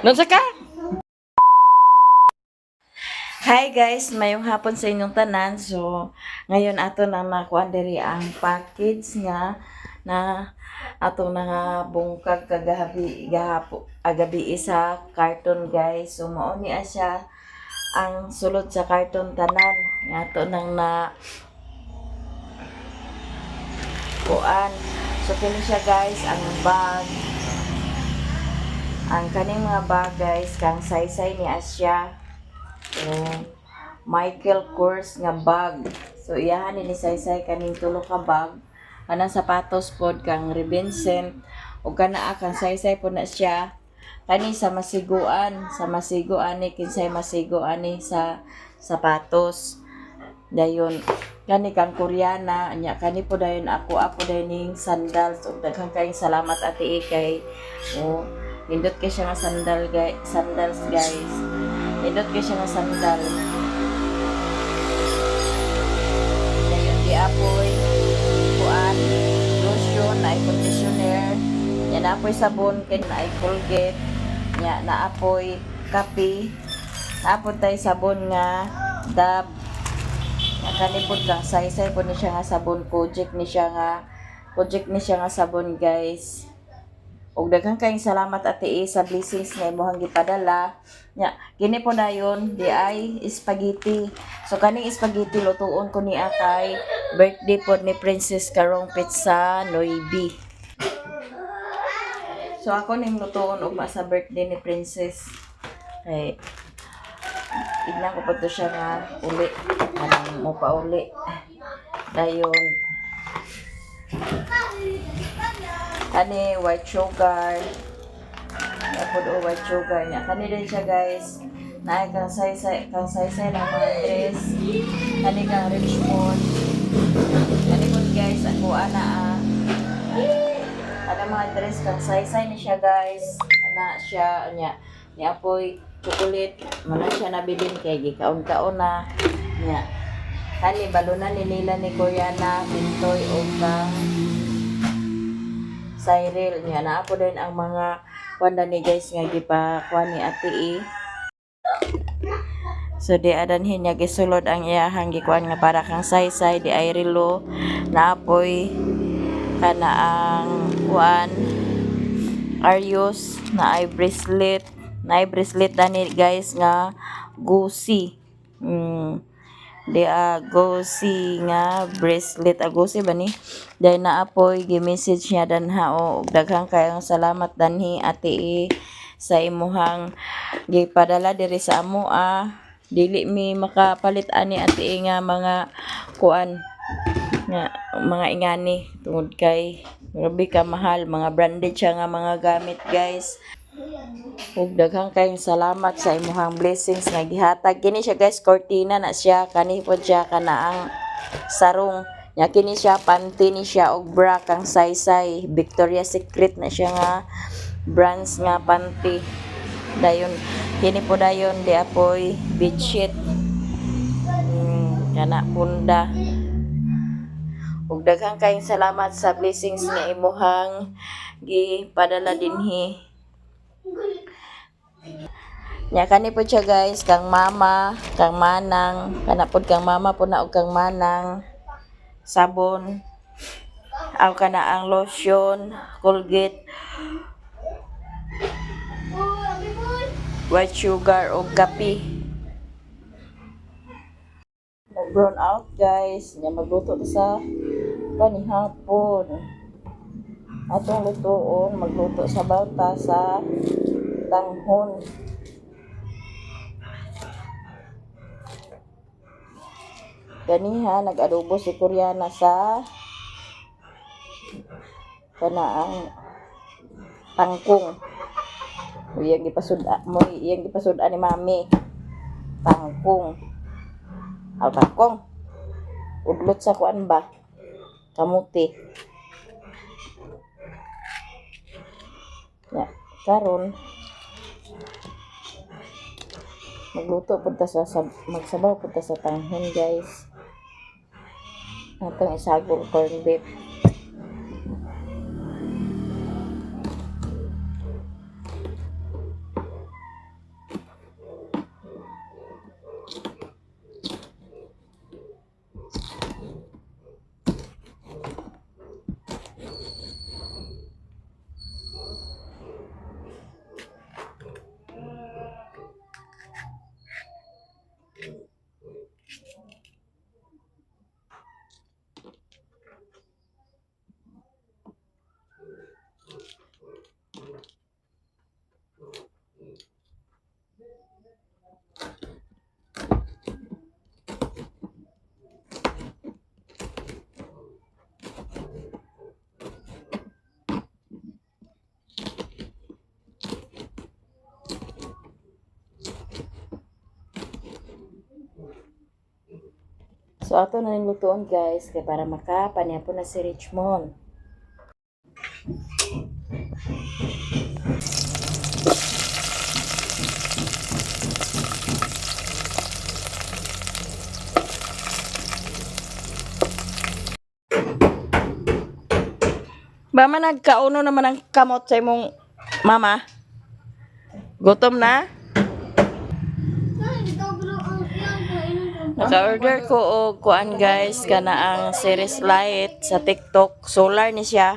Nunsa ka? Hi guys, mayong hapon sa inyong tanan. So, ngayon ato nang nakuan diri ang package nga na atong nga bungkag kagabi gahapo agabi sa carton, guys. So mao ni siya ang sulod sa carton tanan nga ato nang na kuan. So kini siya, guys, ang bag. Ang kaning mga bag, guys, kang saysay ni Asya. So, Michael Kors nga bag. So iyahan ni Saysay kaning tulo ka bag. Kanang sapatos pod kang Revincent ug kana kang Saysay pod na siya. Kani sa masiguan, sa masigo ani, kinsay masigo ani sa sapatos. Dayon kani kang Koreana nya, kani po dayon ako dayon ning sandals. Ug daghan kayong salamat, Ate Ikay. Oh, nindot kay siya nga sandal, guys, sandals, guys. Nindot kay siya nga sandal. Dayon di apoy kuan, lotion na conditioner. Nya na apoy sabon kay na ay Colgate. Nya na apoy kape. Naapod tay sabon nga Dove. Nya kani pod kang saysay pod ni siya nga sabon, Kojic ni siya nga, Kojic ni siya nga sabon, guys. Ug daghan kayong salamat, Ate E, sa blessings nga imong gipadala. Nya kini po dayon di ay spaghetti. So kaning spaghetti lutuon ko niya kay birthday pod ni Princess karong petsa 9. So ako ning lutuon ugma sa birthday ni Princess. Kay igna ko pa to siya nga uli. Kanang mo pa uli. Dayon kani white sugar. Napod o white sugar niya. Kani din siya, guys. Naay kang saysay ng mga dress. Kani kang Richmond. Kani pod, guys, ako ana ah. Ana mga dress kang saysay ni siya, guys. Ana siya nya. Ni apoy chocolate mana siya nabilin kay gikaon-kaon na. Nya. Kani balunan ni nila ni Koreana, Bintoy o kang Cyril niya. Naa po din ang mga kuan ni, guys, nga gipa kuan ni Ate E. So di adanhin niya gisulod ang iyahang gikuan nga para kang saysay di ay relo, naapoy kana ang kuan Arius, na ay bracelet, na ay bracelet dani, guys, nga Gucci. Di a Gucci nga bracelet, a Gucci ba ni? Dahil naapoy gi-message niya danha o daghan kayong salamat danhi, Ate E, sa imuhang gipadala diri sa amo ah. Dili mi makapalit ani, Ate E, nga mga kuan nga mga ingani tungod kay grabe ka mahal, mga branded siya nga mga gamit, guys. Ug daghang kayong salamat sa imuhang blessings nga gihatag. Kini siya, guys, cortina na siya, kani pod siya kana ang sarong. Nya kini siya panty ni siya og bra kang saysay. Victoria's Secret na siya nga brands nga panty. Dayon kini po dayon di apoy bedsheet. Kana punda. Ug daghang kayong salamat sa blessings nga imuhang gipadala dinhi. Nya kani po siya, guys, kang mama, kang manang, kana pod kang mama po na og kang manang sabon. Aw kana ang lotion, Colgate, white sugar og kape. Nag-brown out, guys. Nya magluto ta sa panihapon. Atong lutuon, magluto sa bawta sa tanghon. Ganiha nag-adobo si Koreana sa kana ang tangkong. Iyang gipasud mo, iyang gipasud ni Mami. Tangkong. Aw tangkong. Udlot sa kuan ba? Kamuti. Ya, karon magluto pud ta sa magsabaw pud ta sa tanghon, guys. Atong isagol corn beef. So ato na ning lutuon, guys, kay para makapanihapon na si Richmond. Ba man nagkauno naman ang kamot sa imong mama? Gutom na? Naka-order ko og kuan, guys, kana ang series light sa TikTok. Solar ni siya.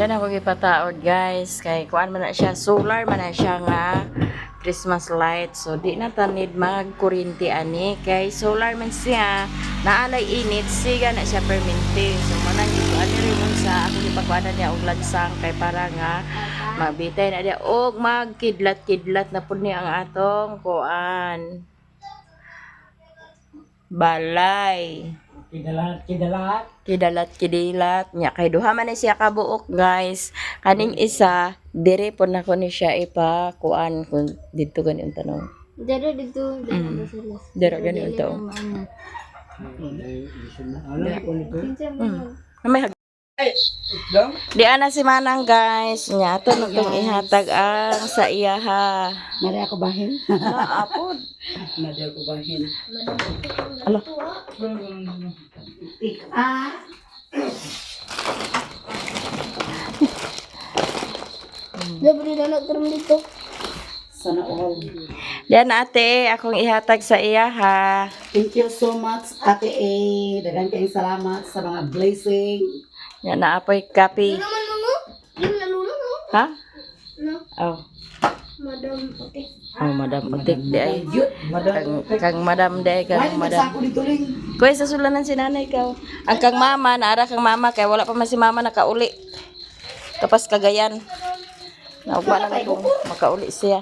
Yan ako gipataod, guys, kay kuan man na siya, solar man na siya nga Christmas light. So di na ta need magkuryente ani kay solar man siya. Naalay init siga na siya permente. So mo nang gikuan ni rin sa ako gipakuanan niya og lagsang kay para nga mabitay na diya og magkidlat-kidlat na pud ni ang atong kuan. Balay. Kidalat, kidalat. Kidalat kidilat nya kay duha man ni siya kabuok, guys. Kaning isa dire po nako ni siya ipa kuan kung didto gani ang tanong. Dere dito, dere sila. Dere gani ang taong. Ano ko nito? May Di ana si Manang, guys. Nya ato na tong ihatag ang sa iyaha. Nari ako bahin. Naapod. Nari ako bahin. Ala. Ah. Dere na nagkaroon dito. Sana all. Diyan, ate, akong ihatag sa iyaha. Thank you so much, Ate A. Daghang kayong salamat sa mga blessing. Nya naapoy kape. Naman mo? Yung nalulong mo? Ha? No, Oh. Madam Puti. Oh, Madam Utik di ay. Yun. Kang, kang Madam di ay, Why kang di Madam. magsako dito rin? Kuya, sa sulanan si nanay ikaw. Ang kang mama, naara kang mama, kay wala pa man si mama nakauli. Tapos Cagayan. Naugma na kung makauli siya.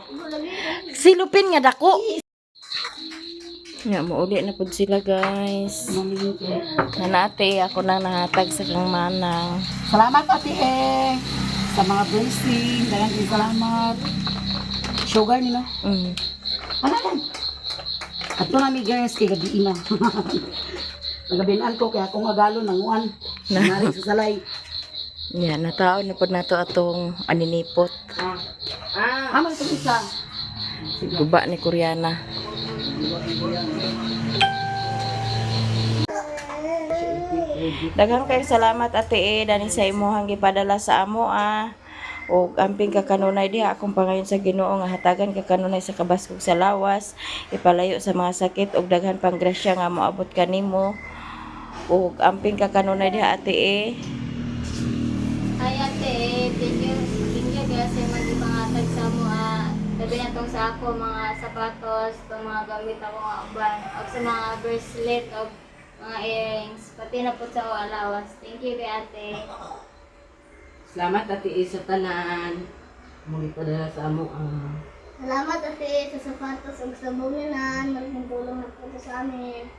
Silupin nga dako. Nga, muuli na pud sila, guys. Nanate, ako nang nahatag sa kang manang. Salamat, Ate A. Sa mga blessing. Daghang kayong salamat. Sugar nila. Ano lang? Ato na mi, guys, kay gabi na. Nagabinan ko kaya akong agalo nanguan. Nari sa salay. Nga, nataon na pud nato atong aninipot. Ah, man itong isa. Guba ni Koreana. Daghang kayong salamat, Ate E, dani sa imuhang gipadala sa amo ah. Og amping ka kanunay diha akong pangayon sa Ginoo nga hatagan ka kanunay sa kabaskog sa lawas, ipalayo sa mga sakit og daghan pang grasya nga moabot kanimo. Og amping ka kanunay diha, Ate E. Ay ate, eh, thank you kaya sa mga ipangatag sa mo ah, labi na tong sa ako mga sapatos, tong mga gamit ako nga uban, og sa mga bracelet og mga earrings, pati na po sa ako allowance. Thank you kay ate. Salamat, Ate Isa, tanan. Muli padala sa amo ang Salamat ate sa sapatos ug sa bunginan, malaking tulong na po sa amin.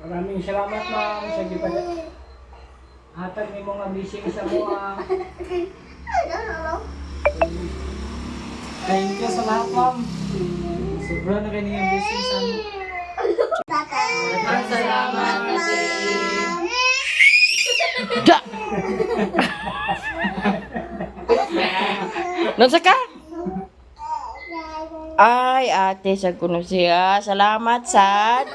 Maraming salamat, ma'am, sa gipada. Hatag ni mga blessing sa mga. Thank you sa lahat, ma'am. Sobra na kayo niyang blessing sa amin. Salamat, Ate. Da. Nunsa ka? Ay, ate, sa kuno siya. Salamat, sad.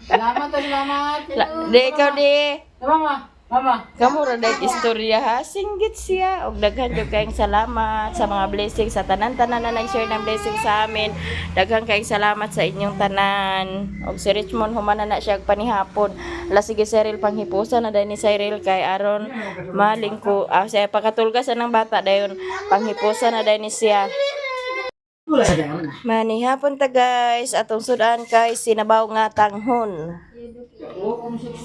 Salamat, salamat. Di, ikaw di. Mama, mama. Kamu ra dahil istorya ha. Singgit siya. Og daghan jud kayong salamat sa mga blessing sa tanan-tanan na nag-share ng blessing sa amin. Daghan kayong salamat sa inyong tanan. Og si Richmond humana na siya og panihapon. La sige Cyril panghipusa na dahil ni Cyril kay aron malingko. Ah, siya pakatulgas ng bata dayon panghipusa na dahil ni siya. Manihapon ta, guys, atong sudan kay sinabaw nga tanghon.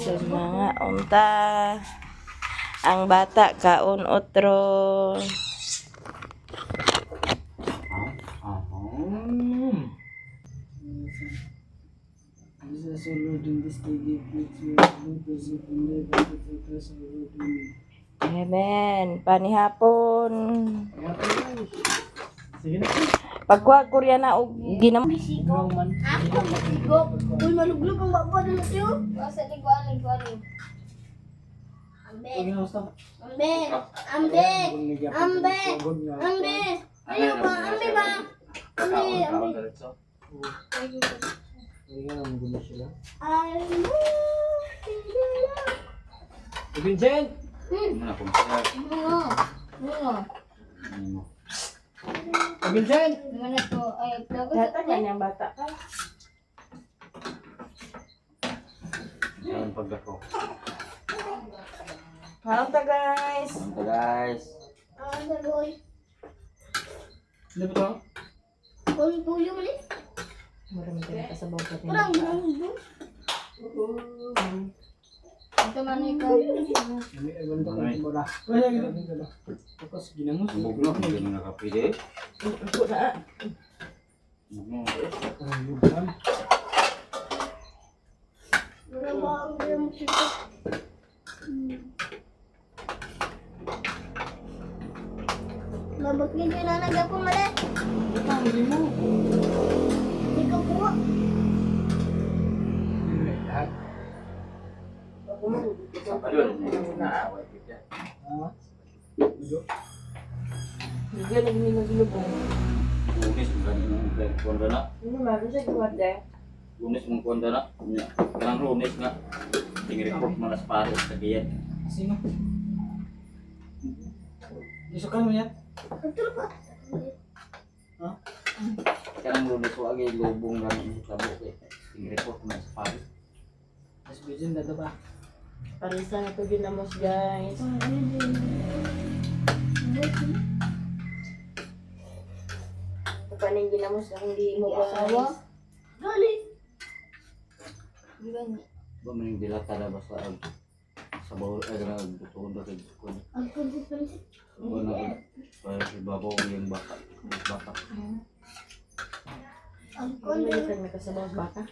Sa mga unta. Ang bata kaon otro. Amen. Panihapon. Sige na. Pagkuha Koreana og ginam. Bugnaw man. Ako masigo. Uy, maluglog ang baba na siyo. Basta di ko alam ko alam. Ambe. Ambe. Ambe. Ambe. Ambe. Ayo ba? Ambe ba? Ambe. Ambe. Hindi nga naman gulo sila. Ay, Vincent! Bungo. Bungo. Vincent! Naman ako. Ay, tapos Data niya ang bata ka. Yan pagdako. Kaunta guys. Ito guys. Ah, boy. Hindi ba ito? Kung puyo mo ni? Marami ka nakasabaw pa rin. Kurang, kurang. Ito man ikaw. Tapos ginamos. Bugno, hindi mo nakapili. Upo na. Bugno. Wala ba ang ganyan sito? Babak ni Jonana ko mali. Hindi ko po. Hindi nagminag-lubong. Lunes mo gani mo kuwan na. Ano man siya guwat eh. Lunes mo kuwan na. Kanang lunes nga. Ting report mo nas pare sa giyan. Sino? Isukan mo yan? Ito pa. Kanang lunes wa gyud lubong gani sa tabo kay ting report mo nas pare. Mas Vincent, dito ba? Parisa na to ginamos guys. Ito pa ning ginamos ang hindi mo guys. Gali. Gani. Ba man yung dilata na basta ag sa bawo ay kanang butuon ra kay kuwan. Ang pansit-pansit. Kuwan na para sa babaw yung baka. Baka. Ang Ano konti. man may kasabaw sa bata?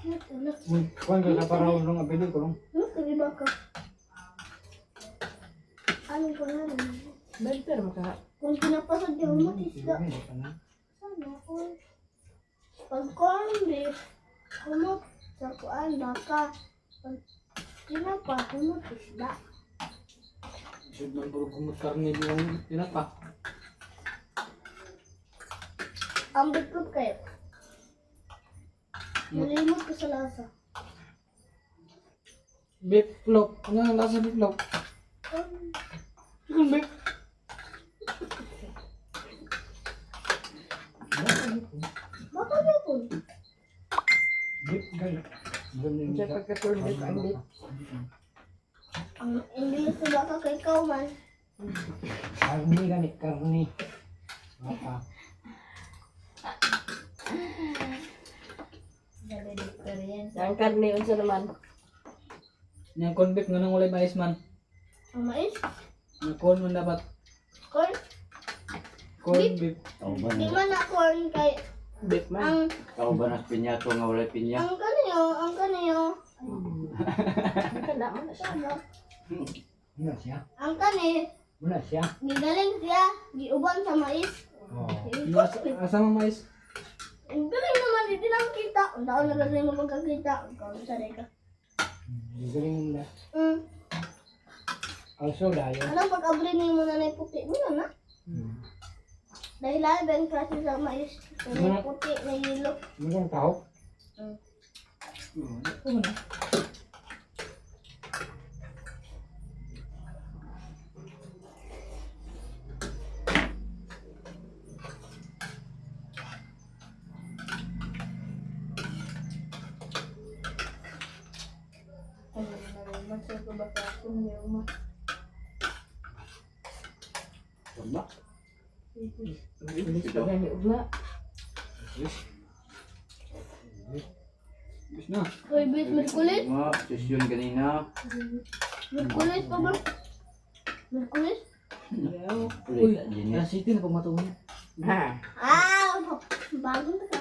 Uy, kuwan ka sa paraw nung abili ko lang. Ano ka ba ka? Ano ko na rin? Better maka. Kung pinapasad yung mo, isda. Sana ko. Pag corn beef, humot sa kuan baka. Pag tinapa, humot isda. Isod man puro kumot karne yung tinapa. Ang bitlog kayo. Nalimot ko sa lasa. Beef loaf. Ano ang lasa beef loaf? Chicken beef. Baka yapon. Beef gani. Diyan pagka-turn ang beef. Ang English sa baka kay ikaw man. Karni gani, karni. Baka. Ang karne unsa naman? Yang corn beef nga nang walay mais man. Ang mais, Nga corn man dapat. corn. Corn beef. Tao ba Di na man na corn kay Beef man. ang tao ba nas pinyato nga walay pinya? ang kaniyo, ang kaniyo. Ang kana mo na siya. Ano? Muna siya. Ang kani, Muna siya. gigaling siya, giuban sa mais. Oh. Asa, asa mo mais? Ang galing naman, hindi lang kita. Ang taon na kasi mo magkakita. Ang kaon sa ka. Gigaling mo na. Also, dayon. Anong pag-abri ni mo na na puti mo na na? Dahil lahat ba yung klase sa mais? May puti, may yelo. Ano kang tahok? Mm. Ba? Bilis pa gani ugma. Yes. Yes na. Uy, wait, Merkulis? Mga sesyon ganina. Merkulis pa ba? Merkulis? Uy, Genius. Nasa city na pag matuon. Ha. Ah! Bagong ka.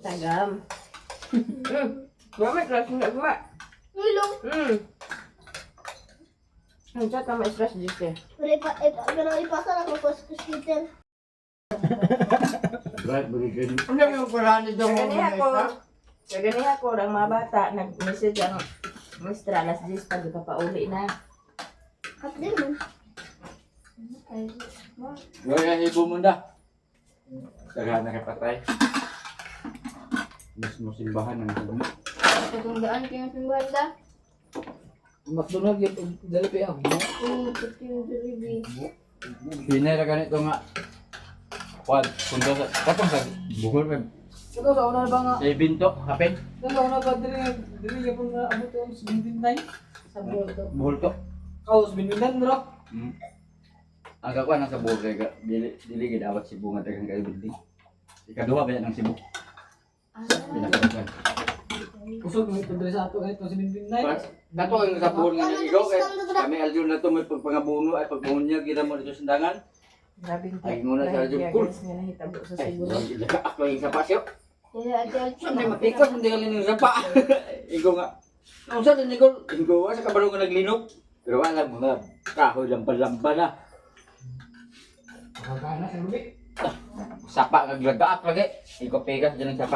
Tagam. Wa may klase na ugma. Ilong. Ang chat tama stress dito. Pero, ipa, ipa, pero ipasa na ko kuskus kita. Right, bagay. Ano yung 400 daw mo? Kaganiha ko. Kaganiha ko ang mga bata nag-message ang Mistra alas 10 pag ipapauli na. Kapdin mo. Wala hibo mo na. Daghan na kay patay. Mas mo simbahan ang hibo. Katunggaan kayo ng simbahan da. McDonald yung dalabi ako. Oo, pati yung Jollibee. Pinera ganito nga. Kwan, kung sa katong sa Buhol may Ito sa una ba nga? sa binto, hapin. Ito sa una ba dili dili yapon nga abot ang 79? Sa bulto. Buhol to. Oh, 79 bro. Ang kakuan nang sa Buhol kay dili dili gid awat Cebu nga daghang kayo building. Ikaduha ba ng Cebu? Pinakadugan. Kusog mo ito diri sa ato ito 79. Dato ang sa Buhol nga nag-igaw kay kami Aljun na to may pagpangabuno ay pagpangunya gid mo dito sa dangan. Grabe Ay, nguna sa Aljun. Cool. Guys, nga nahitabo sa Ay, Cebu. ako yung sapa siyo. Kaya Ate Aljo. Hindi matikos, hindi ka ng sapa. Ikaw nga. Nung sa din ikaw, ikaw nga sa kabalo nga naglinok. Pero alam mo nga, kahoy lamba-lamba na. Makakana sa rubi. Sapa nga glagaak lagi. Ikaw pegas dyan ang sapa.